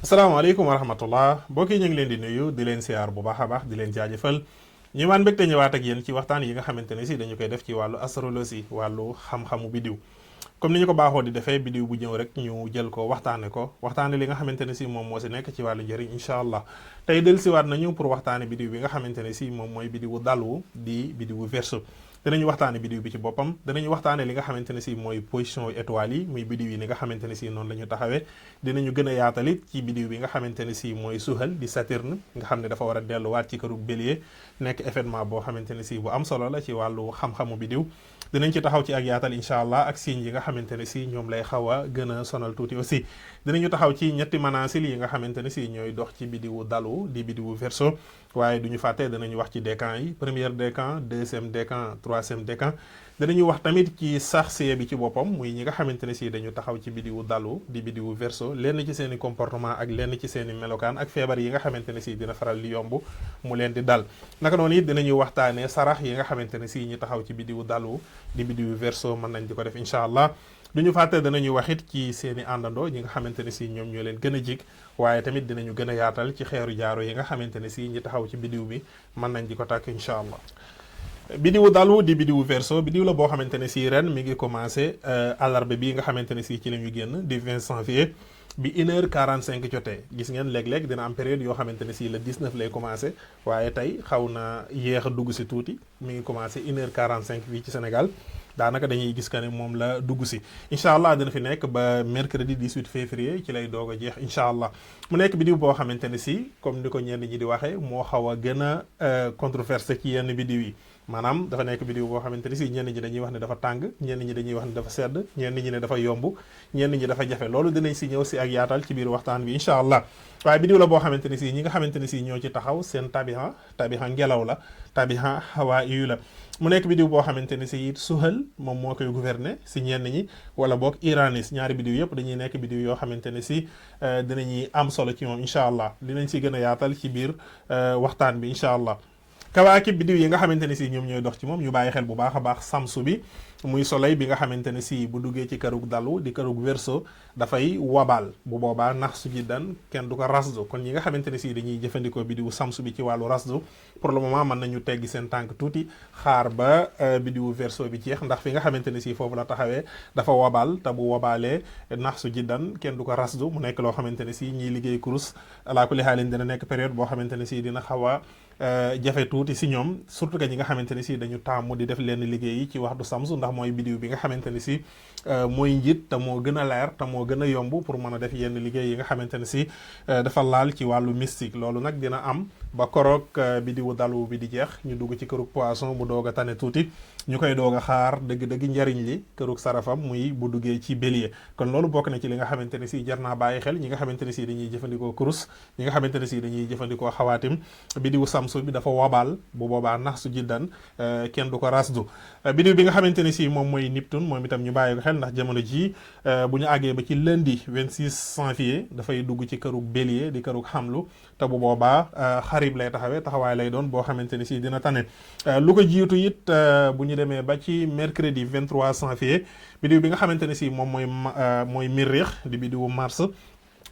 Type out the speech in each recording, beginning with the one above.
asalaamaaleykum wa rahmatullah mbokk yi ñu ngi leen di nuyu di leen siyaar bu baax a baax di leen jaajëfal ñu maan mbégte ñëwaat ak yéen ci waxtaan yi nga xamante ne si dañu koy def ci wàllu astrologie wàllu xam-xamu bidiw comme ni ñu ko baaxoo di defee bidiw bu ñëw rek ñu jël ko waxtaane li nga xamante ne si moom moo si nekk ci wàllu njëriñ incha allah tey dellusiwaat nañu pour waxtaane bidiw bi nga xamante ne si moom mooy bidiwu dalwu di bidiwu verseau dinañu waxtaane bidiw bi ci boppam dinañu waxtaane li nga xamante ne si mooy position étoiles yi muy bidiw yi ni nga xamante ne si noonu la ñu taxawee dinañu gën a yaatalit ci bidiw bi nga xamante ne si mooy suhal di Saturne nga xam ne dafa war a delluwaat ci këru bélier nekk événement boo xamante ne si bu am solo la ci wàllu xam-xamu bidiw dinañ ci taxaw ci ak yaatal incha allah ak signes yi nga xamante ne si ñoom lay xaw a gën a sonal tuuti aussi dinañu taxaw ci ñetti manaasil yi nga xamante ne si ñooy dox ci bidiwu dalu di bidiwu verseau waaye duñu fàtte danañu wax ci décan yi première décan deuxième décan troisième décan danañu wax tamit ci saxsiya bi ci boppam muy ñi nga xamante ne si dañu taxaw ci bidiwu dalu di bidiwu verseau lenn ci seen i comportement ak lenn ci seen i melokaan ak feebar yi nga xamante ne si dina faral di yomb mu leen di dal naka noonu it dinañuy waxtaanee sarax yi nga xamante ne si ñi taxaw ci bidiwu dalu di bidiwu verseau mën nañ di ko def incha allah duñu fàtte danañu wax it ci seen i àndandoo ñi nga xamante ne si ñoom ñoo leen gën a jig waaye tamit dinañu gën a yaatal ci xeeru jaaro yi nga xamante ne si ñi taxaw ci bidiw bi mën nañ di ko tàkk incha allah bidiwu dalu di bidiwu verseau bidiw la boo xamante ne si ren mi ngi commencé àllarba bi nga xamante ne si ci la ñu génn di 20 janvier bi 1h45 jotee gis ngeen léeg-léeg dina am période yoo xamante ne si le 19 lay commencé waaye tey xaw na yéex a dugg si tuuti mi ngi commencé 1h45 fii ci Sénégal daanaka dañuy gis que ne moom la dugg si incha allah dina fi nekk ba mercredi 18 février ci lay doog a jeex incha allah mu nekk bidiw boo xamante ne si comme ni ko ñenn ñi di waxee moo xaw a gën a controversé ci yenn bidiw yi maanaam dafa nekk bidiw boo xamante ne si ñenn ñi dañuy wax ne dafa tàng ñenn ñi dañuy wax ne dafa sedd ñenn ñi ne dafa yomb ñenn ñi dafa jafe loolu dinañ si ñëw si ak yaatal ci biir waxtaan bi incha allah waaye bidiw la boo xamante ne si ñi nga xamante ne si ñoo ci taxaw seen tabiha ngelaw la tabiha hawaa yu la mu nekk bidiw boo xamante ne si it suhal moom moo koy gouverner si ñenn ñi wala boog iranis ñaari bidiw yëpp dañuy nekk bidiw yoo xamante ne si dinañuy am solo ci moom incha allah dinañ si gën a yaatal ci biir waxtaan bi incha allah kawaakib bidiw yi nga xamante ne si ñoom ñooy dox ci moom ñu bàyyi xel bu baax a baax samsu bi muy soleil bi nga xamante ne si bu duggee ci kërug dalu di kërug verseau dafay wabal bu boobaa nax su jiddan kenn du ko rasdu kon ñi nga xamante ne si dañuy jëfandikoo bidiwu samsu bi ci wàllu rasdu pour le moment mën nañu teggi seen tànk tuuti xaar ba bidiwu verseau bi jeex ndax fi nga xamante ne si foofu la taxawee dafa wabal te bu wabalee nax su jiddan kenn du ko rasdu mu nekk loo xamante ne si ñiy liggéey kurus alaa kulli xaalin dina nekk période boo xamante ne si dina xaw a jafe tuuti si ñoom surtout que ñi nga xamante ne si dañu taamu di def lenn liggéey yi ci waxtu samsu ndax mooy bidiw bi nga xamante ne si mooy njiit te moo gën a leer te moo gën a yomb pour mën a def yenn liggéey yi nga xamante ne si dafa laal ci wàllu mystique loolu nag dina am ba koroog bidiwu dalu bi di jeex ñu dugg ci kërug poisson bu doog a tane tuuti ñu koy doog a xaar dëgg-dëgg njariñ li kërug sarafam muy bu duggee ci bélier kon loolu bokk na ci li nga xamante ne si jar naa bàyyi xel ñi nga xamante ne si dañuy jëfandikoo kurus ñi nga xamante ne si dañuy jëfandikoo xawaatim bidiwu samsu bi dafa wabaal bu boobaa nax su jiddan kenn du ko rasdu bidiw bi nga xamante ne si moom mooy Neptune moom itam ñu bàyyi ko xel ndax jamono ji bu ñu àggee ba ci lundi 26 janvier dafay dugg ci kërug bélier di kërug xamlu te bu boobaa xarib lay taxawee taxawaay lay doon boo xamante ne si dina tane lu ko jiitu it bu ñu demee ba ci mercredi 23 janvier bidiw bi nga xamante ne si moom mooy Miriix di bidiwu Mars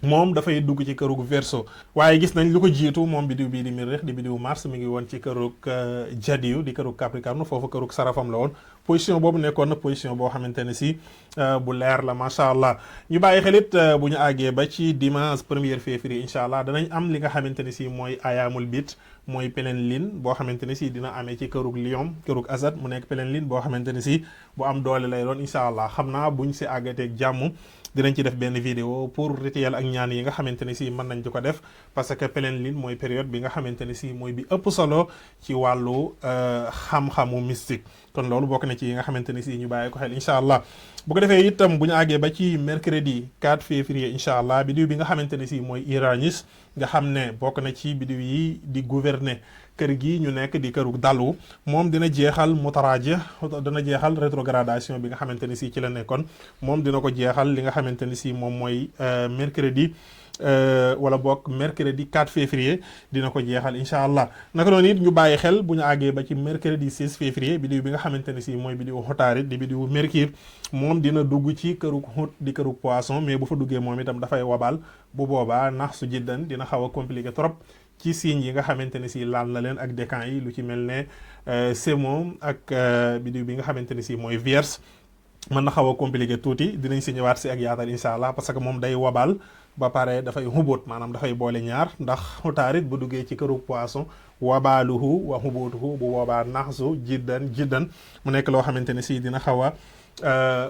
moom dafay dugg ci kërug verseau waaye gis nañ lu ko jiitu moom bidiw bii di Miriix di bidiwu Mars mi ngi woon ci kërug Jadiyu di kërug Capricorne foofu kërug sarafam la woon position boobu nekkoon na position boo xamante ne si bu leer la macha allah ñu bàyyi xelit bu ñu àggee ba ci dimanche 1er février incha allah danañ am li nga xamante ne si mooy ayaamul bit mooy pleine lune boo xamante ne si dina amee ci kërug Lion kërug Asad mu nekk pleine lune boo xamante ne si bu am doole lay doon incha allah xam naa buñ si àggateeg jàmm dinañ ci def benn vidéo pour rituel ak ñaan yi nga xamante ne si mën nañ di ko def parce que pleine lune mooy période bi nga xamante ne si mooy bi ëpp solo ci wàllu xam-xamu mystique kon loolu bokk na ci yi nga xamante ne si ñu bàyyi ko xel incha allah bu ko defee itam bu ñu àggee ba ci mercredi 4 février incha allah bidiw bi nga xamante ne si mooy Uranus nga xam ne bokk na ci bidiw yi di gouverner kër gi ñu nekk di këru dalu moom dina jeexal mutaraaji dana jeexal rétrogradation bi nga xamante ne si ci la nekkoon moom dina ko jeexal li nga xamante ne si moom mooy mercredi wala bokk mercredi 4 février dina ko jeexal incha allah. naka noonu it ñu bàyyi xel bu ñu àggee ba ci mercredi 16 février biddiw bi nga xamante ne si mooy biddiwu Xutaarit di biddiwu Mercure moom dina dugg ci kërug Xut di kërug Poisson, mais bu fa duggee moom itam dafay wabal. bu boobaa nax su jiddan dina xaw a compliqué trop ci signes yi nga xamante ne si laal na leen ak décan yi, lu ci mel ne Sémon ak biddiw bi nga xamante ne si mooy Vierge mën na xaw a compliqué tuuti. dinañ si ñëwaat si ak yaatal incha allah, parce que moom day wabal ba pare dafay xubóot, maanaam dafay boole ñaar, ndax Xutaarit bu duggee ci kërug Poisson wabaaluhu wa xubóotuhu bu boobaa naxsu jiddan mu nekk loo xamante ne si dina xaw a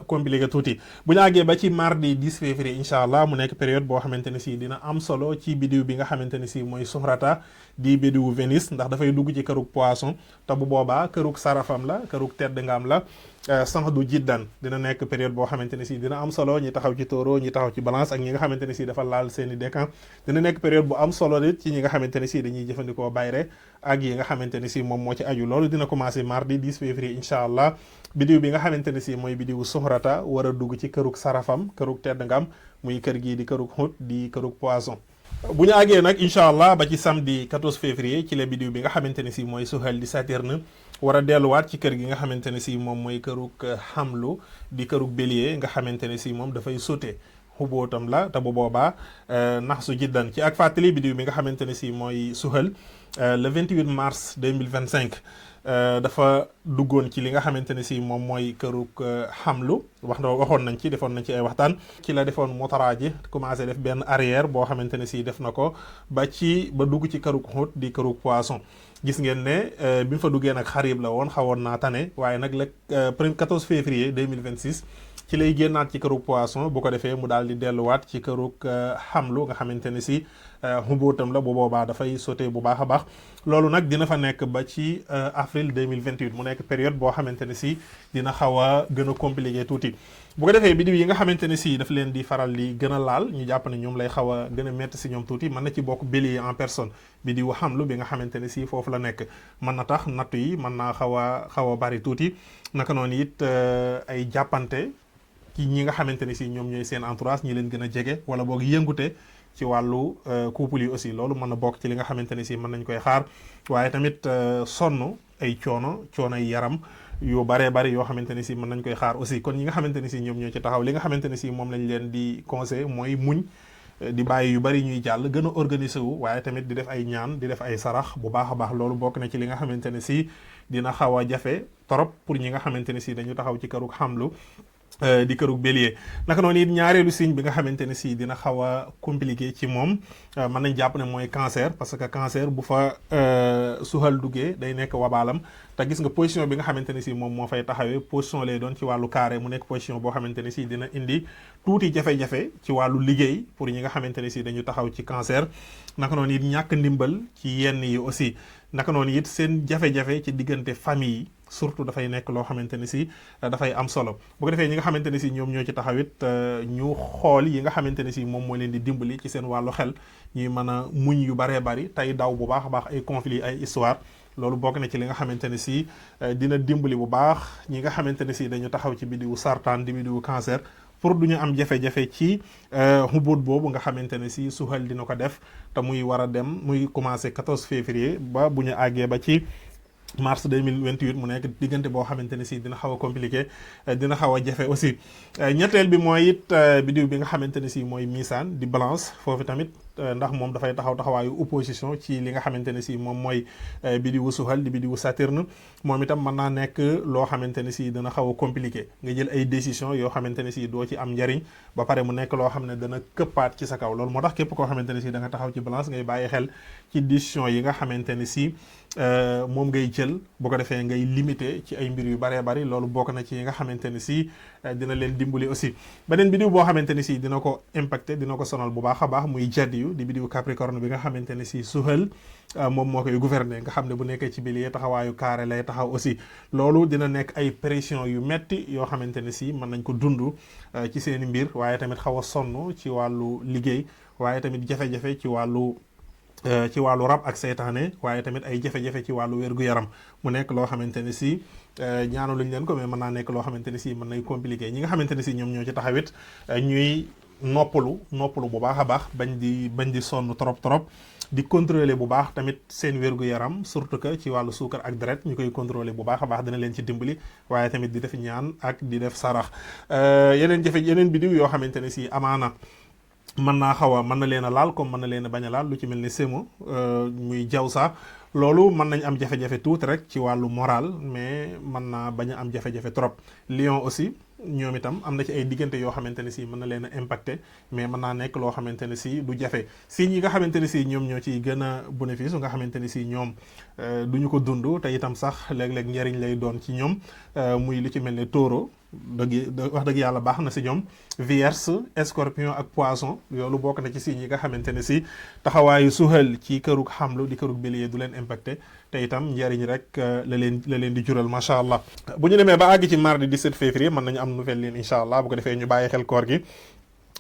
compliqué tuuti. bu ñu àggee ba ci mardi 10 février incha allah mu nekk période boo xamante ne si dina am solo ci bidiw bi nga xamante ne si mooy Suhrata di bidiwu Vénus, ndax dafay dugg ci kërug Poisson te bu boobaa kërug sarafam la, kërug tedd ngaam la. sax du jiddan dina nekk période boo xamante ne si dina am solo ñi taxaw ci Taureau, ñi taxaw ci Balance ak ñi nga xamante ne si dafa laal seeni décan. dina nekk période bu am solo nit ci ñi nga xamante ne si dañuy jëfandikoo bayre ak yi nga xamante ne si moom moo ci aju. loolu dina commencé mardi 10 février incha allah. bidiw bi nga xamante ne si mooy bidiwu Suhrata war a dugg ci kërug sarafam, kërug tedd ngam, muy kër gii di kërug Xut di kërug Poisson. bu ñu àggee nag incha allah ba ci samedi 14 février ci la bidiw bi nga xamante ne si mooy Suhel di Saturne war a delluwaat ci kër gi nga xamante ne si moom mooy kërug Xamlu di kërug Bélier, nga xamante ne si moom dafay sauté xubootam la te bu boobaa nax su jiddan. ci ak fàttali bidiw bi nga xamante ne si mooy Suhel le 28 mars 2025 dafa duggoon ci li nga xamante ne si moom mooy kërug Xamlu. waxoon nañ ci defoon nañ ci ay waxtaan. ci la defoon motaraaji commencé def benn arrière boo xamante ne si def na ko ba dugg ci kërug Xut di kërug Poisson. gis ngeen ne bi mu fa duggee nag xarib la woon, xawoon naa tane, waaye nag le 14 février 2026 ci lay génnaat ci kërug Poisson. bu ko defee mu daal di delluwaat ci kërug Xamlu nga xamante ne si xubóotam la. bu boobaa dafay sauté bu baax a baax. loolu nag dina fa nekk ba ci avril 2028 mu nekk période boo xamante ne si dina xaw a gën a compliqué tuuti. bu ko defee bidiw yi nga xamante ne si daf leen di faral di gën a laal, ñu jàpp ne ñoom lay xaw a gën a métti si ñoom tuuti, mën na ci bokk Bélier en personne. bidiwu Xamlu bi nga xamante ne si foofu la nekk mën na tax nattu yi mën naa xaw a bari tuuti. naka noonu it ay jàppante ci ñi nga xamante ne si ñoom ñooy seen entourage, ñi leen gën a jege, wala boog yëngute ci wàllu couple yi aussi. loolu mën na bokk ci li nga xamante ne si mën nañ koy xaar. waaye tamit sonn ay coono ay yaram yu baree bari yoo xamante ne si mën nañ koy xaar aussi. kon ñi nga xamante ne si ñoom ñoo ci taxaw, li nga xamante ne si moom lañ leen di conseil mooy muñ, di bàyyi yu bari ñuy jàll, gën a organiser wu, waaye tamit di def ay ñaan, di def ay sarax bu baax a baax. loolu bokk na ci li nga xamante ne si dina xaw a jafe trop pour ñi nga xamante ne si dañu taxaw ci kërug Xamlu di kërug Bélier. naka noonu it ñaareelu signe bi nga xamante ne si dina xaw a compliqué ci moom mën nañ jàpp ne mooy cancer, parce que cancer bu fa Suhel duggee day nekk wabaalam. te gis nga position bi nga xamante ne si moom moo fay taxawee position lay doon ci wàllu carré, mu nekk position boo xamante ne si dina indi tuuti jafe-jafe ci wàllu liggéey pour ñi nga xamante ne si dañu taxaw ci cancer. naka noonu it ñàkk ndimbal ci yenn yi aussi. naka noonu it seen jafe-jafe ci diggante famille yi surtout dafay nekk loo xamante ne si dafay am solo. bu ko defee ñi nga xamante ne si ñoom ñoo ci taxawit ñu xool yi nga xamante ne si moom moo leen di dimbali ci seen wàllu xel, ñuy mën a muñ yu baree bari, tey daw bu baax a baax ay conflits ay histoire. loolu bokk na ci li nga xamante ne si dina dimbali bu baax ñi nga xamante ne si dañu taxaw ci bidiwu Sartaan di bidiwu cancer, pour du ñu am jafe-jafe ci xubóot boobu nga xamante ne si Suhel dina ko def te muy war a dem, muy commencé 14 février ba bu ñu àggee ba ci mars 2028 mu nekk diggante boo xamante ne si dina xaw a compliqué, dina xaw a jafe aussi. ñetteel bi mooy it bidiw bi nga xamante ne si mooy Misaan di Balance. foofu tamit ndax moom dafay taxawaayu opposition ci li nga xamante ne si moom mooy bidiwu Suhel di bidiwu Saturne. moom itam mën naa nekk loo xamante ne si dana xaw a compliqué, nga jël ay décision yoo xamante ne si doo ci am njariñ, ba pare mu nekk loo xam ne dana këppaat ci sa kaw. loolu moo tax képp koo xamante ne si da nga taxaw ci Balance ngay bàyyi xel ci décision yi nga xamante ne si moom ngay jël, bu ko defee ngay limité ci ay mbir yu baree bari. loolu bokk na ci yi nga xamante ne si dina leen dimbali aussi. beneen bidiw boo xamante ne si dina ko impacté, dina ko sonal bu baax a baax, muy Jadiyu di bidiw Capricorne bi nga xamante ne si Suhel moom moo koy gouverner, nga xam ne bu nekkee ci Bélier taxawaayu carré lay taxaw aussi. loolu dina nekk ay pression yu metti yoo xamante ne si mën nañ ko dund ci seeni mbir, waaye tamit xaw a sonn ci wàllu liggéey, waaye tamit jafe-jafe ci wàllu rab ak seytaane, waaye tamit ay jafe-jafe ci wàllu wér-gu-yaram. mu nekk loo xamante ne si ñaanu luñ leen ko, mais mën naa nekk loo xamante ne si mën nay compliqué. ñi nga xamante ne si ñoom ñoo ci taxawit ñuy noppalu bu baax a baax bañ di sonn trop di contrôler bu baax tamit seen wér-gu-yaram surtout que ci wàllu suukar ak deret ñu koy contrôler bu baax a baax dina leen ci dimbali waaye tamit di def ñaan ak di def sarax yeneen bidiw yoo xamante ne si amaana mën na leen a laal comme mën na leen a bañ a laal lu ci mel ni Semo muy Jawsa loolu mën nañ am jafe-jafe tuuti rek ci wàllu moral mais mën naa bañ a am jafe-jafe trop Lion aussi ñoom itam am na ci ay diggante yoo xamante ne si mën na leen a impacté mais mën naa nekk loo xamante ne si du jafe signes yi nga xamante ne si ñoom ñoo ciy gën a bénéfice nga xamante ne si ñoom du ñu ko dund te itam sax léeg-léeg njariñ lay doon ci ñoom muy lu ci mel ne Taureau wax dëgg yàlla baax na si ñoom Vierge Scorpion ak Poisson loolu bokk na ci signes yi nga xamante ne si taxawaayu suxal ci kërug xamlu di kërug bélier du leen impacté te itam njariñ rek la leen di jural macha allah. bu ñu demee ba àgg ci mardi 17 février mën nañu am nouvelle leen incha allah bu ko defee ñu bàyyi xel koor gi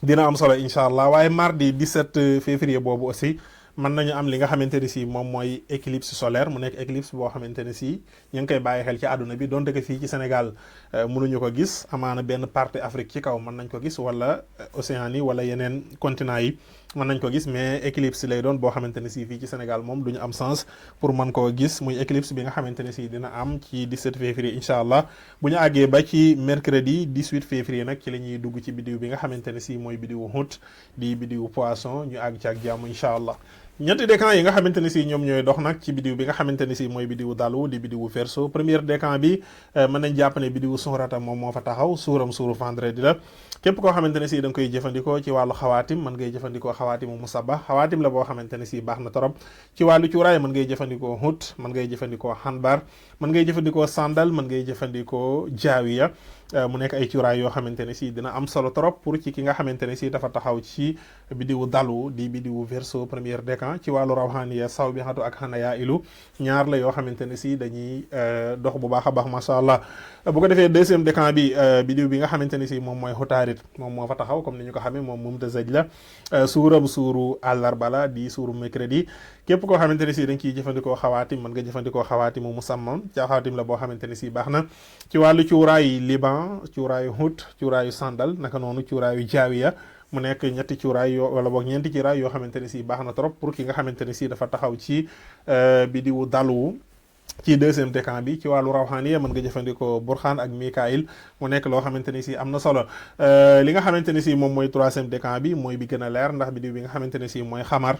dina am solo incha allah waaye mardi 17 février boobu aussi mën nañu am li nga xamante ne si moom mooy éclipse solaire mu nekk éclipse boo xamante ne si ñu ngi koy bàyyi xel ci àdduna bi donte que fii ci Sénégal mënuñu ko gis amaana benn partie Afrique ci kaw mën nañ ko gis wala Océanie wala yeneen continent yi mën nañ ko gis mais éclipse lay doon boo xamante ne si fii ci Sénégal moom du ñu am sens pour mën koo gis muy éclipse bi nga xamante ne si dina am ci 17 février incha allah bu ñu àggee ba ci mercredi 18 février nag ci la ñuy dugg ci bidiw bi nga xamante ne si mooy bidiwu Hut di bidiwu Poisson ñu àgg ci ak jàmm incha allah. ñetti décan yi nga xamante ne si ñoom ñooy dox nag ci bidiw bi nga xamante ne si mooy bidiwu Dalu di bidiwu Verseau première décan bi mën nañ jàpp ne bidiwu Suhrata moom moo fa taxaw suuram suuru vendredi la képp koo xamante ne si da nga koy jëfandikoo ci wàllu xawaatim mën ngay jëfandikoo xawaatimu musabba xawaatim la boo xamante ne si baax na torop ci wàllu cuuraay mën ngay jëfandikoo Hut mën ngay jëfandikoo xanbar mën ngay jëfandikoo sandal mën ngay jëfandikoo jaawiya mu nekk ay cuuraay yoo xamante ne si dina am solo trop pour ci ki nga xamante ne si dafa taxaw ci bidiwu Dalu di bidiwu Verseau première décan ci wàllu rawhaniya saw bi xatu ak xanaya ilu ñaar la yoo xamante ne si dañuy dox bu baax a baax macha allah bu ko defee deuxième décan bi bidiw bi nga xamante ne si moom mooy Xutaarit moom moo fa taxaw comme ni ñu ko xamee moom mumtazaj la suuram suuru àllarba la di suuru mercredi képp koo xamante ne si dañ ciy jëfandikoo xawaatim mën nga jëfandikoo xawaatimu musamman ci xawaatim la boo xamante ne si baax na ci wàllu cuuraayu liban cuuraayu Hut cuuraayu sandal naka noonu cuuraayu jaawiya mu nekk ñetti cuuraay yoo wala boog ñeenti cuuraay yoo xamante ne si baax na trop pour ki nga xamante ne si dafa taxaw ci bidiwu Dalu ci deuxième décan bi ci wàllu rawxaaniya mën nga jëfandikoo Burxaan ak Mikaayil mu nekk loo xamante ni si am na solo li nga xamante ne si moom mooy troisième décan bi mooy bi gën a leer ndax bidiw bi nga xamante ne si mooy xamar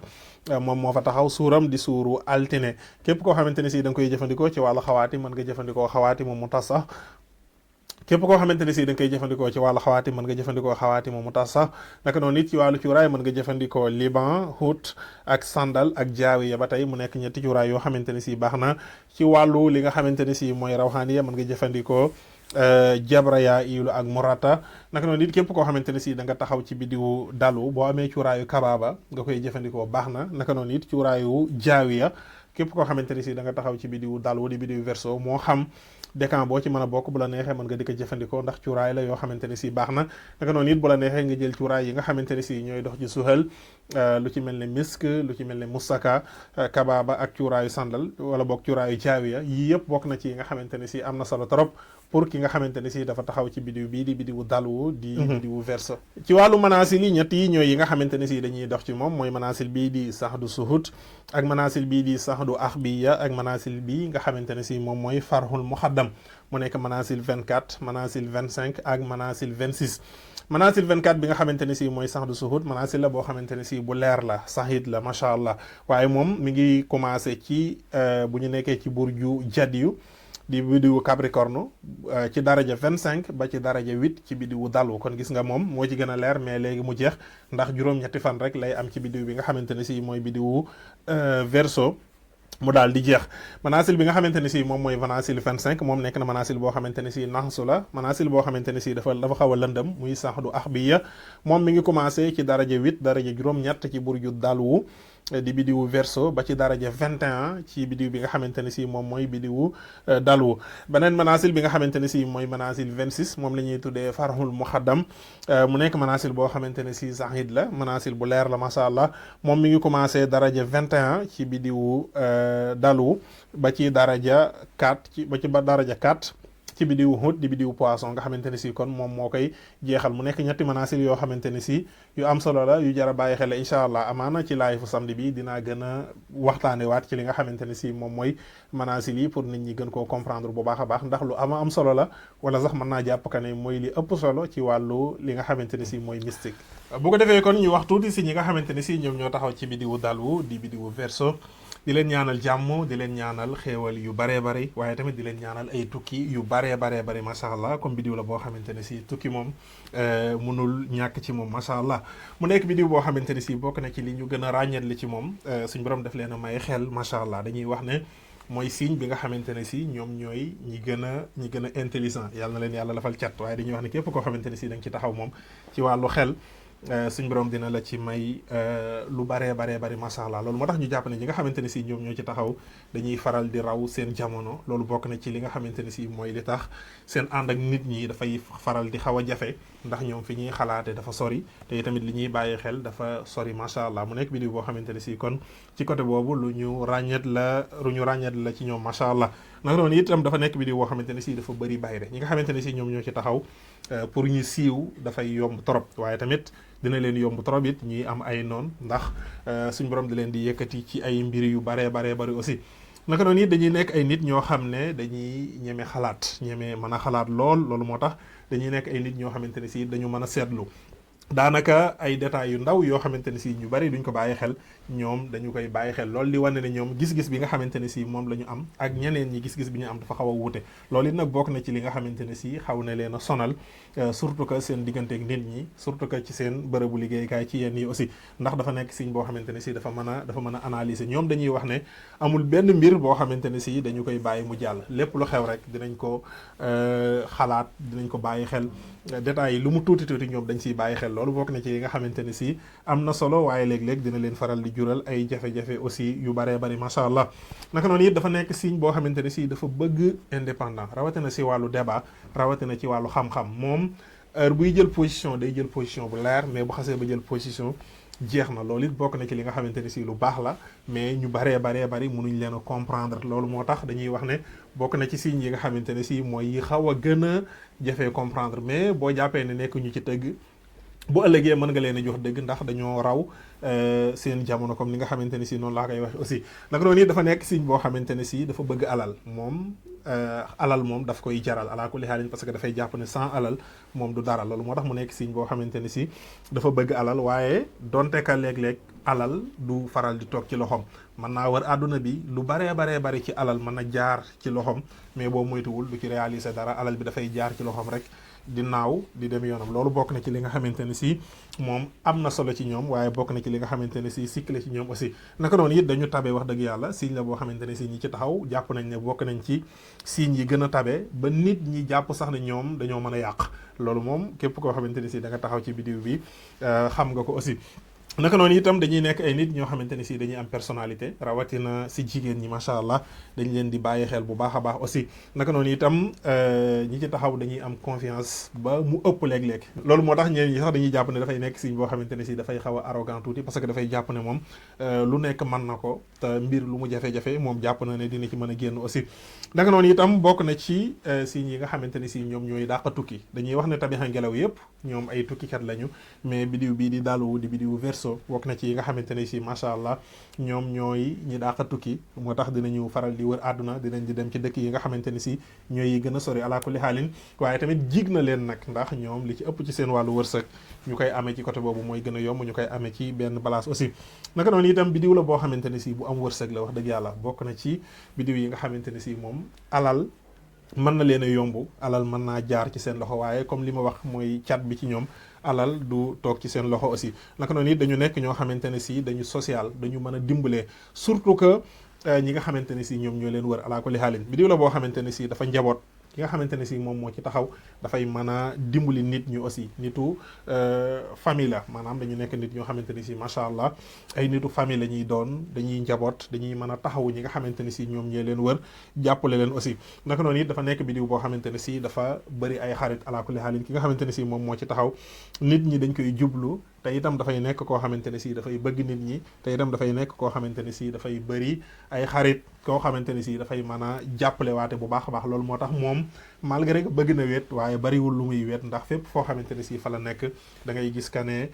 moom moo fa taxaw suuram di suuru altine képp koo xamante ne si da nga koy jëfandikoo ci wàllu xawaati mën nga jëfandikoo xawaati mu mutasax képp koo xamante ne si da nga koy jëfandikoo ci wàllu xawaati mën nga jëfandikoo xawaati mu mutasax naka noonu it ci wàllu cuuraay mën nga jëfandikoo liban Hut ak sandal ak jaawiya ba tey mu nekk ñetti cuuraay yoo xamante ne si baax na ci wàllu li nga xamante ne si mooy rawxaaniya mën nga jëfandikoo jabraya ilu ak murata naka noonu it képp koo xamante ne si da nga taxaw ci bidiwu Dalu boo amee cuuraayu kabaaba nga koy jëfandikoo baax na naka noonu it cuuraayu jaawiya képp koo xamante ne si da nga taxaw ci bidiwu Dalu di bidiwu Verseau moo xam décan boo ci mën a bokk bu la neexee mën nga di ko jëfandikoo ndax cuuraay la yoo xamante ne si baax na naka noonu it bu la neexee nga jël cuuraay yi nga xamante ne si ñooy dox ci suhal lu ci mel ne misk lu ci mel ne musaka kabaaba ak cuuraayu sandal wala boog cuuraayu jaawiya yii yëpp bokk na ci yi nga xamante ne si am na solo trop pour ki nga xamante ne si dafa taxaw ci bidiw bii di bidiwu Dalu di bidiwu Verseau ci wàllu manaasil yi ñett yi ñooy yi nga xamante ne si dañuy dox ci moom mooy manaasil bii di saxdu suhut ak manaasil bii di saxdu axbiya ak manaasil bii nga xamante ne si moom mooy farxul muxaddam mu nekk manaasil 24 manaasil 25 ak manaasil 26 manaasil 24 bi nga xamante ne si mooy saxdu suhut manaasil la boo xamante ne si bu leer la saxit la macha allah waaye moom mi ngi commencé ci bu ñu nekkee ci burju jadiyu di bidiwu Capricorne ci daraja 25 ba ci daraja 8 ci bidiwu Dalu kon gis nga moom moo ci gën a leer mais léegi mu jeex ndax juróom-ñetti fan rek lay am ci bidiw bi nga xamante ne si mooy bidiwu Verseau mu daal di jeex manaasil bi nga xamante ne si moom mooy manaasil 25 moom nekk na manaasil boo xamante ne si naxsu la manaasil boo xamante ne si dafa xaw a lëndëm muy saxdu axbiya moom mi ngi commencé ci daraja 8 daraja juróom-ñett ci burju Dalu di bidiwu Verseau ba ci daraja 21 ci bidiw bi nga xamante ne si moom mooy bidiwu Dalu beneen manaasil bi nga xamante ne si mooy manaasil 26 moom la ñuy tuddee farxul muxaddam mu nekk manaasil boo xamante ne si zahid la manaasil bu leer la macha allah moom mi ngi commencé daraja 21 ci bidiwu Dalu ba ci daraja 4 ba daraja 4 ci bidiwu Hut di bidiwu Poisson nga xamante ne si kon moom moo koy jeexal mu nekk ñetti manaasil yoo xamante ne si yu am solo la yu jar a bàyyi xel incha allah amaana ci live fu samedi bi dinaa gën a waxtaane waat ci li nga xamante ne si moom mooy manaasil yi pour nit ñi gën koo comprendre bu baax a baax ndax lu am solo la wala sax mën naa jàpp ka ne mooy li ëpp solo ci wàllu li nga xamante ne si mooy mystique. bu ko defee kon ñu wax tuuti si ñi nga xamante ne si ñoom ñoo taxaw ci bidiwu Dalwu di bidiwu Verseau di leen ñaanal jàmm di leen ñaanal xéewal yu baree bari waaye tamit di leen ñaanal ay tukki yu baree bari macha allah comme bidiw la boo xamante ne si tukki moom mënul ñàkk ci moom macha allah mu nekk bidiw boo xamante ne si bokk na ci li ñu gën a ràññeetli ci moom suñ borom def leen a may xel macha allah dañuy wax ne mooy signe bi nga xamante ne si ñoom ñooy ñi gën a intelligent yàlla na leen yàlla lafal cat waaye dañuy wax ne képp koo xamante ne si da nga ci taxaw moom ci wàllu xel suñ borom dina la ci may lu baree bari macha allah loolu moo tax ñu jàpp ne ñi nga xamante ne si ñoom ñoo ci taxaw dañuy faral di raw seen jamono loolu bokk na ci li nga xamante ne si mooy li tax seen ànd ak nit ñi dafay faral di xaw a jafe ndax ñoom fi ñuy xalaate dafa sori te tamit li ñuy bàyyi xel dafa sori macha allah mu nekk vidéo boo xamante ne si kon ci côté boobu lu ñu ràññeet la ci ñoom macha allah naka noonu itam dafa nekk vidéo boo xamante ne si dafa bëri bayre ñi nga xamante ne si ñoom ñoo ci taxaw pour ñu siiw dafay yomb trop waaye tamit dina leen yomb trop it ñuy am ay noon ndax suñ borom di leen di yëkkati ci ay mbir yu baree bari aussi naka noonu it dañuy nekk ay nit ñoo xam ne dañuy ñeme xalaat ñeme mën a xalaat loolu moo tax dañuy nekk ay nit ñoo xamante ne si dañu mën a seetlu daanaka ay détails yu ndaw yoo xamante ne si ñu bari duñ ko bàyyi xel ñoom dañu koy bàyyi xel loolu di wane ne ñoom gis-gis bi nga xamante ne si moom la ñu am ak ñeneen ñi gis-gis bi ñu am dafa xaw a wuute loolu it nag bokk na ci li nga xamante ne si xaw na leen a sonal surtout que seen digganteeg nit ñi surtout que ci seen bërëbu liggéeykaay ci yenn yi aussi ndax dafa nekk signe boo xamante ne si dafa mën a analyser ñoom dañuy wax ne amul benn mbir boo xamante ne si dañu koy bàyyi mu jàll lépp lu xew rek dinañ ko xalaat dinañ ko bàyyi xel détails yi lu mu tuuti ñoom dañ siy bàyyi xel loolu bokk na ci li nga xamante ne si am na solo waaye léeg-léeg dina leen faral di jural ay jafe-jafe aussi yu baree bari macha allah naka noonu it dafa nekk signe boo xamante ne si dafa bëgg indépendant rawatina si wàllu débat rawatina ci wàllu xam-xam moom heure buy jël position day jël position bu leer mais bu xasee ba jël position jeex na loolu it bokk na ci li nga xamante ne si lu baax la mais ñu baree bari mënuñ leen a comprendre loolu moo tax dañuy wax ne bokk na ci signes yi nga xamante ne si mooy yi xaw a gën a jafee comprendre mais boo jàppee ne nekk ñu ci tëgg bu ëllëgee mën nga leen a jox dëgg ndax dañoo raw seen jamono comme ni nga xamante ne si noonu laa koy waxe aussi naka noonu it dafa nekk signe boo xamante ne si dafa bëgg alal moom daf koy jaral ala kulli xaalin parce que dafay jàpp ne sans alal moom du dara loolu moo tax mu nekk signe boo xamante ne si dafa bëgg alal waaye donte ka léeg-léeg alal du faral di toog ci loxoom mën naa war àdduna bi lu baree bari ci alal mën na jaar ci loxoom mais boo moytuwul du ci réaliser dara alal bi dafay jaar ci loxoom rek di naaw di dem yoonam loolu bokk na ci li nga xamante ne si moom am na solo ci ñoom waaye bokk na ci li nga xamante ne si sikk la ci ñoom aussi naka noonu it dañu tabe wax dëgg yàlla signe la boo xamante ne si ñi ci taxaw jàpp nañ ne bokk nañ ci signe yi gën a tabe ba nit ñi jàpp sax ne ñoom dañoo mën a yàq loolu moom képp koo xamante ne si da nga taxaw ci vidéo bi xam nga ko aussi naka noonu itam dañuy nekk ay nit ñoo xamante ne si dañuy am personnalité rawatina si jigéen ñi macha allah dañ leen di bàyyi xel bu baax a baax aussi naka noonu itam ñi ci taxaw dañuy am confiance ba mu ëpp léeg-léeg loolu moo tax ñeneen ñi sax dañuy jàpp ne dafay nekk signe boo xamante ne si dafay xaw a arrogant tuuti parce que dafay jàpp ne moom lu nekk mën na ko te mbir lu mu jafe-jafe moom jàpp na ne dina ci mën a génn aussi naka noonu itam bokk na ci signes yi nga xamante ne si ñoom ñooy dàq tukki dañuy wax ne tabixa ngelaw yëpp ñoom ay tukkikat lañu mais bidiw bii di Dalwu di bidiw Verseau bokk na ci yi nga xamante ne si macha allah ñoom ñooy ñi dàq tukki moo tax dinañu faral di wër àdduna dinañ di dem ci dëkk yi nga xamante ne si ñooy yi gën a sori ala kulli xaalin waaye tamit jig na leen nag ndax ñoom li ci ëpp ci seen wàllu wërsëg ñu koy amee ci côté boobu mooy gën a yomb ñu koy amee ci benn place aussi naka noonu itam bidiw la boo xamante ne si bu am wërsëg la wax dëgg yàlla bokk na ci bidiw yi nga xamante ne si moom alal mën na leen a yomb alal mën naa jaar ci seen loxo waaye comme li ma wax mooy cat bi ci ñoom alal du toog ci seen loxo aussi naka noonu it dañu nekk ñoo xamante ne si dañu social dañu mën a dimbalee surtout que ñi nga xamante ne si ñoom ñoo leen wër ala kulli xaalin bidiw la boo xamante ne si dafa njaboot ki nga xamante ne si moom moo ci taxaw dafay mën a dimbali nit ñu aussi nitu famille la maanaam dañu nekk nit ñoo xamante ne si macha allah ay nitu famille la ñuy doon dañuy njaboot dañuy mën a taxawu ñi nga xamante ne si ñoom ñee leen wër jàppale leen aussi naka noonu it dafa nekk bidiw boo xamante ne si dafa bëri ay xarit ala kulli xaalin ki nga xamante ne si moom moo ci taxaw nit ñi dañ koy jublu te itam dafay nekk koo xamante ne si dafay bëgg nit ñi te itam dafay nekk koo xamante ne si dafay bëri ay xarit koo xamante ni si dafay mën a jàppale waate bu baax a baax loolu moo tax moom malgré que bëgg na wéet waaye bariwul lu muy wéet ndax fépp foo xamante ni si fa la nekk da ngay gis que ne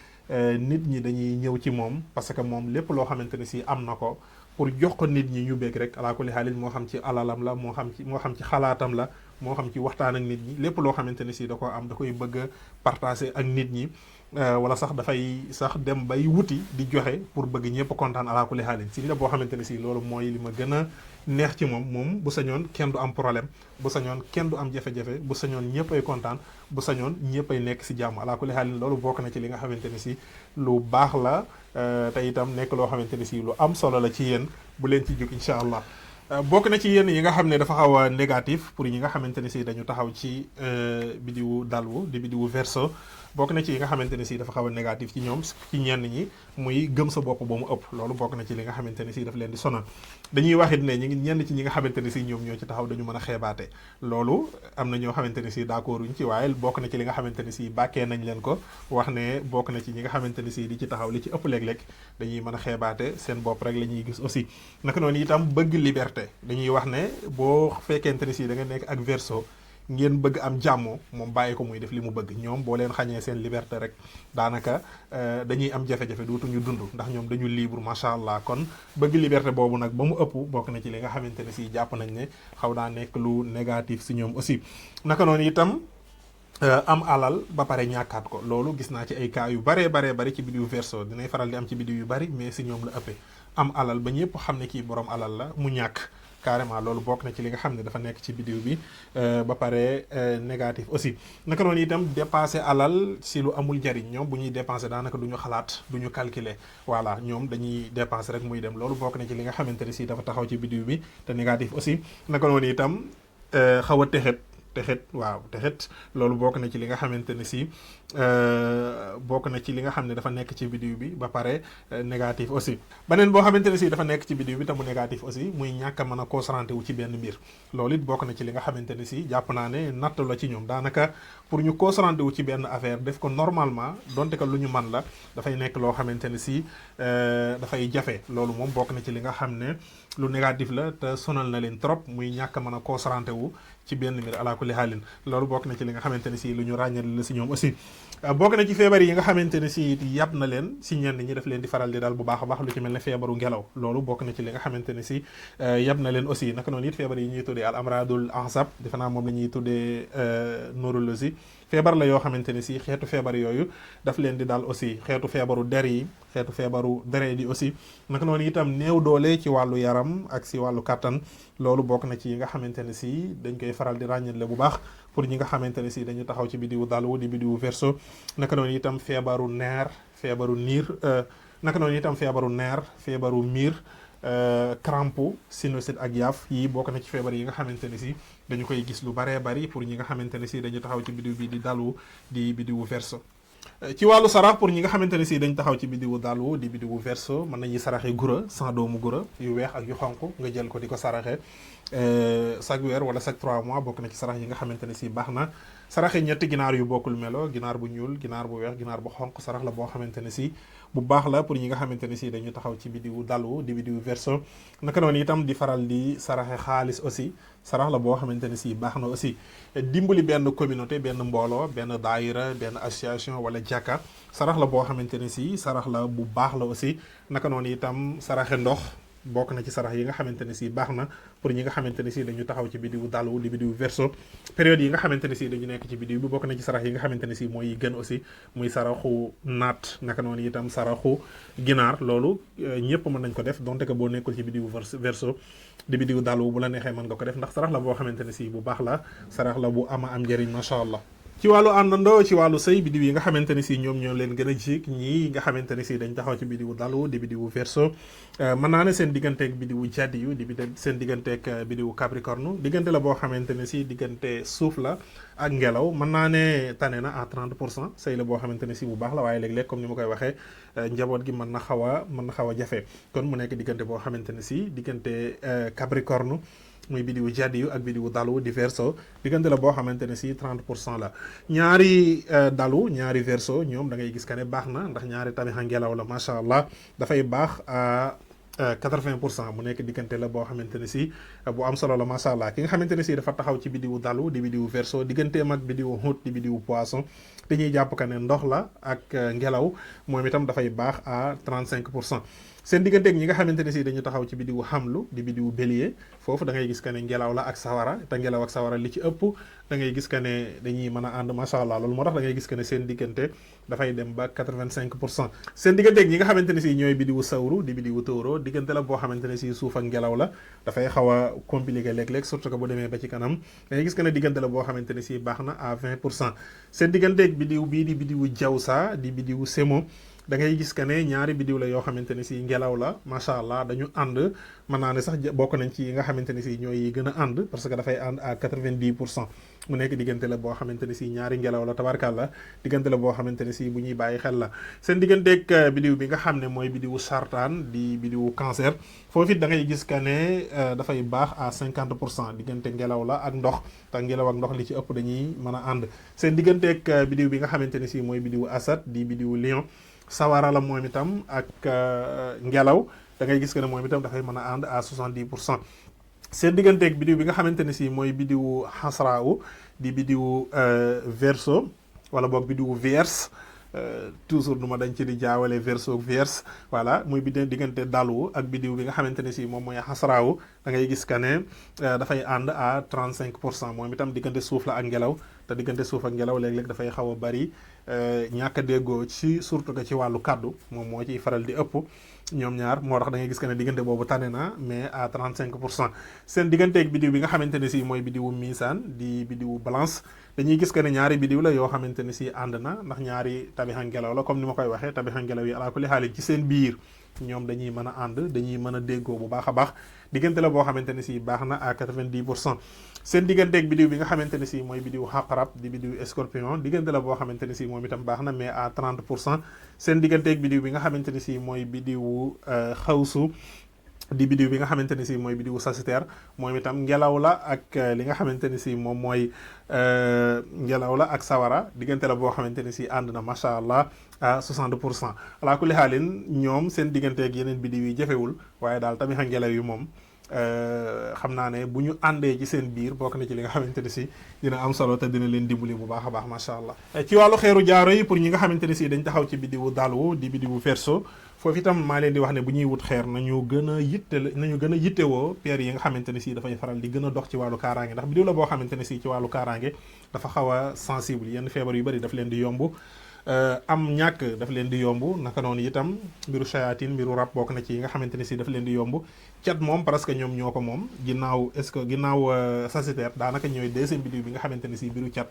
nit ñi dañuy ñëw ci moom parce que moom lépp loo xamante ni si am na ko pour jox ko nit ñi ñu bëgg rek alaa kulli xaalin moo xam ci alalam la moo xam ci xalaatam la moo xam ci waxtaan ak nit ñi lépp loo xamante ni si da ko am da koy bëgg a partager ak nit ñi wala sax dafay sax dem bay wuti di joxe pour bëgg ñëpp kontaan alaa kulli xaalin si la boo xamante ne si loolu mooy li ma gën a neex ci moom bu sañoon kenn du am problème bu sañoon kenn du am jafe-jafe bu sañoon ñëpp ay kontaan bu sañoon ñëpp ay nekk si jàmm alaa kulli xaalin loolu bokk na ci li nga xamante ni si lu baax la te itam nekk loo xamante ni si lu am solo la ci yéen bu leen ci jóg incha allah. bokk na ci yenn yi nga xam ne dafa xaw a négatif pour ñi nga xamante ne si dañu taxaw ci bidiwu dalwu di bidiwu verseau bokk na ci yi nga xamante ne si dafa xaw a négatif ci ñoom ci ñenn ñi muy gëm sa bopp ba mu ëpp loolu bokk na ci li nga xamante ne si daf leen di sonal dañuy waxit ne ñenn ci ñi nga xamante ne si ñoom ñoo ci taxaw dañu mën a xeebaate loolu am na ñoo xamante ne si d'accorduñ ci waaye bokk na ci li nga xamante ne si bàkkee nañ leen ko wax ne bokk na ci ñi nga xamante ne si di ci taxaw li ci ëpp léeg-léeg dañuy mën a xeebaate seen bopp rek la ñuy gis aussi naka noonu itam bëgg liberté dañuy wax ne boo fekkente ni si da nga nekk ak verseau ngeen bëgg am jàmmoo moom bàyyi ko muy def li mu bëgg ñoom boo leen xañee seen liberté rek daanaka dañuy am jafe-jafe dootuñu dund ndax ñoom dañu libre macha allah kon bëgg liberté boobu nag ba mu ëpp bokk na ci li nga xamante ne si jàpp nañ ne xaw daa nekk lu négatif si ñoom aussi naka noonu itam am alal ba pare ñàkkaat ko loolu gis naa ci ay cas yu baree bari ci bidiw verseau dinay faral di am ci bidiw yu bari mais si ñoom la ëppee am alal ba ñëpp xam ne kii borom alal la mu ñàkk carrément loolu bokk na ci li nga xam ne dafa nekk ci bidiw bi ba pare négatif aussi naka noonu itam dépenser alal si lu amul njariñ ñoom bu ñuy dépenser daanaka du ñu xalaat du ñu calculer voilà ñoom dañuy dépenser rek muy dem loolu bokk na ci li nga xamante ne si dafa taxaw ci bidiw bi te négatif aussi naka noonu itam xaw a texet waaw texet loolu bokk na ci li nga xamante ne si bokk na ci li nga xam ne dafa nekk ci vidéo bi ba pare négatif aussi beneen boo xamante ne si dafa nekk ci vidéo bi te mu négatif aussi muy ñàkk a mën a concentré wu ci benn mbir loolu it bokk na ci li nga xamante ne si jàpp naa ne natt la ci ñoom daanaka pour ñu concentré wu ci benn affaire def ko normalement donte que lu ñu man la dafay nekk loo xamante ne si dafay jafe loolu moom bokk na ci li nga xam ne lu négatif la te sonal na leen trop muy ñàkk a mën a concentré wu ci benn mbir ala kulli xaalin loolu bokk na ci li nga xamante ne si lu ñu ràññal la si ñoom aussi bokk na ci feebar yi nga xamante ne si yàpp na leen si ñenn ñi daf leen di faral di daal bu baax a baax lu ci mel ne feebaru ngelaw loolu bokk na ci li nga xamante ne si yàpp na leen aussi naka noonu it feebar yi ñuy tuddee al amradul ansab defe naa moom la ñuy tuddee neurologie feebar la yoo xamante ne si xeetu feebar yooyu daf leen di daal aussi xeetu feebaru der yi xeetu feebaru deret yi aussi naka noonu itam néew doole ci wàllu yaram ak si wàllu kàttan loolu bokk na ci yi nga xamante ne si dañ koy faral di ràññale bu baax pour ñi nga xamante ne si dañu taxaw ci bidiwu dalwu di bidiwu verseau naka noonu itam feebaru neer feebaru niir naka noonu itam feebaru neer feebaru miir crampe sinusite ak yaaf yi bokk na ci feebar yi nga xamante ne si dañu koy gis lu baree bari pour ñi nga xamante ne si dañu taxaw ci bidiw bi di dalwu di bidiwu verseau ci wàllu sarax pour ñi nga xamante ne si dañ taxaw ci bidiwu dalwu di bidiwu verseau mën nañuy saraxe gura 100 doomu gura yu weex ak yu xonq nga jël ko di ko saraxe chaque weer wala chaque 3 mois bokk na ci sarax yi nga xamante ne si baax na saraxe ñetti ginaar yu bokkul melo ginaar bu ñuul ginaar bu weex ginaar bu xonq sarax la boo xamante ne si bu baax la pour ñi nga xamante ne si dañu taxaw ci bidiwu dalwu di bidiwu verseau naka noonu itam di faral di saraxe xaalis aussi sarax la boo xamante ne si baax na aussi dimbali benn communauté benn mbooloo benn daayira benn association wala jàkka sarax la boo xamante ne si sarax la bu baax la aussi naka noonu itam saraxe ndox bokk na ci sarax yi nga xamante ne si baax na pour ñi nga xamante ne si dañu taxaw ci bidiwu dalwu di bidiwu verseau période yi nga xamante ne si dañu nekk ci bidiw bi bokk na ci sarax yi nga xamante ne si mooy gën aussi muy saraxu naat naka noonu itam saraxu ginaar loolu ñëpp mën nañ ko def donte que boo nekkul ci bidiwu verseau di bidiwu dalwu bu la neexee mën nga ko def ndax sarax la boo xamante ne si bu baax la sarax la bu ama am njëriñ macha allah. ci wàllu àndandoo ci wàllu sëy bidiw yi nga xamante ne si ñoom ñoo leen gën a jik ñii nga xamante ne si dañ taxaw ci bidiwu dalwu di bidiwu verseau mën naa ne seen digganteeg bidiwu jaddiyu di seen digganteeg bidiwu capricorne diggante la boo xamante ne si diggante suuf la ak ngelaw mën naa ne tane na à 30% sëy la boo xamante ne si bu baax la waaye léeg-léeg comme ni ma koy waxee njaboot gi mën na xaw a jafe kon mu nekk diggante boo xamante ne si diggante capricorne muy bidiwu jaddiyu ak bidiwu dalu di verseau diggante la boo xamante ne si 30% la ñaari dalu ñaari verseau ñoom da ngay gis que ne baax na ndax ñaari tamixa ngelaw la macha allah dafay baax 80% mu nekk diggante la boo xamante ne si bu am solo la macha allah. ki nga xamante ne si dafa taxaw ci bidiwu dalu di bidiwu verseau digganteem ak bidiwu Hut di bidiwu poisson dañuy jàpp ka ne ndox la ak ngelaw moom itam dafay baax à 35%. seen digganteeg ñi nga xamante ne si dañu taxaw ci bidiwu xamlu di bidiwu bélier foofu da ngay gis que ne ngelaw la ak sawara te ngelaw ak sawara li ci ëpp da ngay gis que ne dañuy mën a ànd macha allah loolu moo tax da ngay gis que ne seen diggante dafay dem ba 85%. seen digganteeg ñi nga xamante ne si ñooy bidiwu sawru di bidiwu tóoro diggante la boo xamante ne si suuf ak ngelaw la dafay xaw a compliqué léeg-léeg surtout que bu demee ba ci kanam da ngay gis que ne diggante la boo xamante ne si baax na à 20%. seen digganteeg bidiw bii di bidiwu jawsa di bidiwu semo da ngay gis que ne ñaari bidiw la yoo xamante ne si ngelaw la macha allah dañu ànd mën naa ne sax bokk nañ ci yi nga xamante ne si ñooy yi gën a ànd parce que dafay ànd à 90%. mu nekk diggante la boo xamante ne si ñaari ngelaw la tabarkàlla diggante la boo xamante ne si bu ñuy bàyyi xel la. seen digganteeg bidiw bi nga xam ne mooy bidiwu sartaan di bidiwu cancer foofu it da ngay gis que ne dafay baax à 50% diggante ngelaw la ak ndox te ngelaw ak ndox li ci ëpp dañuy mën a ànd. seen digganteeg bidiw bi nga xamante ne si mooy bidiwu asad di bidiwu lion sawara la moom itam ak ngelaw da ngay gis que ne moom itam dafay mën a ànd à 70%. seen digganteeg bidiw bi nga xamante ne si mooy bidiwu xasraawu di bidiwu verseau wala boog bidiwu vierge toujours du ma dañ ci di jaawale verseau vierge voilà muy diggante dalu ak bidiw bi nga xamante ne si moom mooy xasraawu da ngay gis que ne dafay ànd à 35%. moom itam diggante suuf la ak ngelaw te diggante suuf ak ngelaw léeg-léeg dafay xaw a bari ñàkk a déggoo ci surtout que ci wàllu kàddu moom moo ciy faral di ëpp ñoom ñaar moo tax da ngay gis que ne diggante boobu tane na mais à 35%. seen digganteeg bidiw bi nga xamante ne si mooy bidiwu misaan di bidiwu balance dañuy gis que ne ñaari bidiw la yoo xamante ne si ànd na ndax ñaari tabixa ngelaw la comme ni ma koy waxee tabixa ngelaw yi alaa kulli xaalin ci seen biir ñoom dañuy mën a ànd dañuy mën a déggoo bu baax a baax diggante la boo xamante ne si baax na à 90%. seen digganteeg bidiw bi nga xamante ne si mooy bidiw xaqarab di bidiw scorpion diggante la boo xamante ne si moom itam baax na mais à 30%. seen digganteeg bidiw bi nga xamante ne si mooy bidiwu xawsu di bidiw bi nga xamante ne si mooy bidiwu sagittaire moom itam ngelaw la ak li nga xamante ne si moom mooy ngelaw la ak sawara diggante la boo xamante ne si ànd na macha allah à 60%. alaa kulli xaalin ñoom seen digganteeg yeneen bidiw yi jafewul waaye daal tamit xa ngelaw yi moom xam naa ne bu ñu àndee ci seen biir bokk na ci li nga xamante ne si dina am solo te dina leen dimbali bu baax a baax macha allah. ci wàllu xeeru jaaro yi pour ñi nga xamante ne si dañ taxaw ci bidiwu dalu di bidiwu verseau foofu itam maa leen di wax ne bu ñuy wut xeer nañu gën a yittewoo paire yi nga xamante ne si dafay faral di gën a dox ci wàllu kaaraange ndax bidiw la boo xamante ne si ci wàllu kaaraange dafa xaw a sensible yenn feebar yu bëri daf leen di yomb am ñàkk daf leen di yomb naka noonu itam mbiru shayatin mbiru rab bokk na ci yi nga xamante ne si daf leen di yomb cat moom parce que ñoom ñoo ko moom ginnaaw sagittaire daanaka ñooy deuxième bidiw bi nga xamante ne si mbiru cat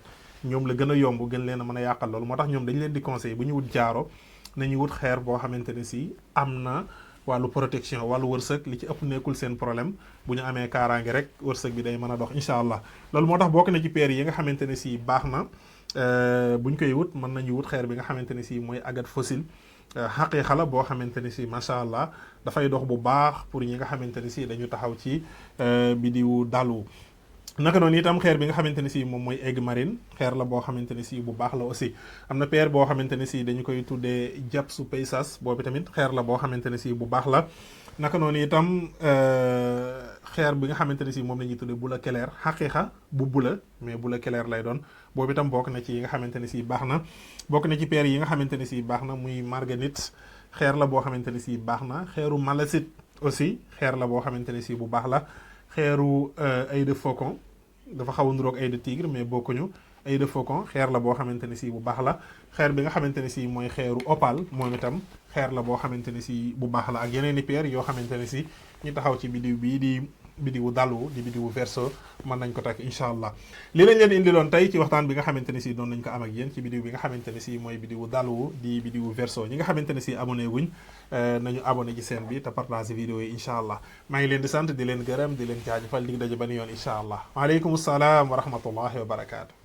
ñoom la gën a yomb gën leen a mën a yàqal loolu moo tax ñoom dañ leen di conseil bu ñu wut jaaro nañu wut xeer boo xamante ne si am na wàllu protection wàllu wërsëg li ci ëpp nekkul seen problème bu ñu amee kaaraange rek wërsëg bi day mën a dox incha allah loolu moo tax bokk na ci paire yi nga xamante ne si baax na buñ koy wut mën nañu wut xeer bi nga xamante ne si mooy agate fossile xaqiiqa la boo xamante ne si macha allah dafay dox bu baax pour ñi nga xamante ne si dañu taxaw ci bidiwu dalu. naka noonu itam xeer bi nga xamante ne si moom mooy aigue marine xeer la boo xamante ne si bu baax la aussi am na paire boo xamante ne si dañu koy tuddee japsu paysas boobu tamit xeer la boo xamante ne si bu baax la. naka noonu itam xeer bi nga xamante ne si moom la ñuy tuddee bula keleer xaqiiqa bu bula mais bula keleer lay doon boobu itam bokk na ci yi nga xamante ne si baax na bokk na ci paire yi nga xamante ne si baax na muy marganite xeer la boo xamante ne si baax na xeeru malasite aussi xeer la boo xamante ne si bu baax la xeeru œil de faucon dafa xaw a niroog œil de tigre mais bokkuñu œil de faucon xeer la boo xamante ne si bu baax la xeer bi nga xamante ne si mooy xeeru opale moom itam xeer la boo xamante ne si bu baax la ak yeneen i paire yoo xamante ne si ñu taxaw ci bidiw bii di bidiwu dalu di bidiwu verseau mën nañ ko takk incha allah li lañ leen indiloon tey ci waxtaan bi nga xamante ne si doon nañ ko am ak yéen ci bidiw bi nga xamante ne si mooy bidiwu dalu di bidiwu verseau ñi nga xamante ne si abonné wuñ nañu abonné ci chaîne bi te partage vidéo yi incha allah maa ngi leen di sant di leen gërëm di leen jaajëfal dig daje ban yoon incha allah waaleykum salaam wa rahmatullahi wa barakaatu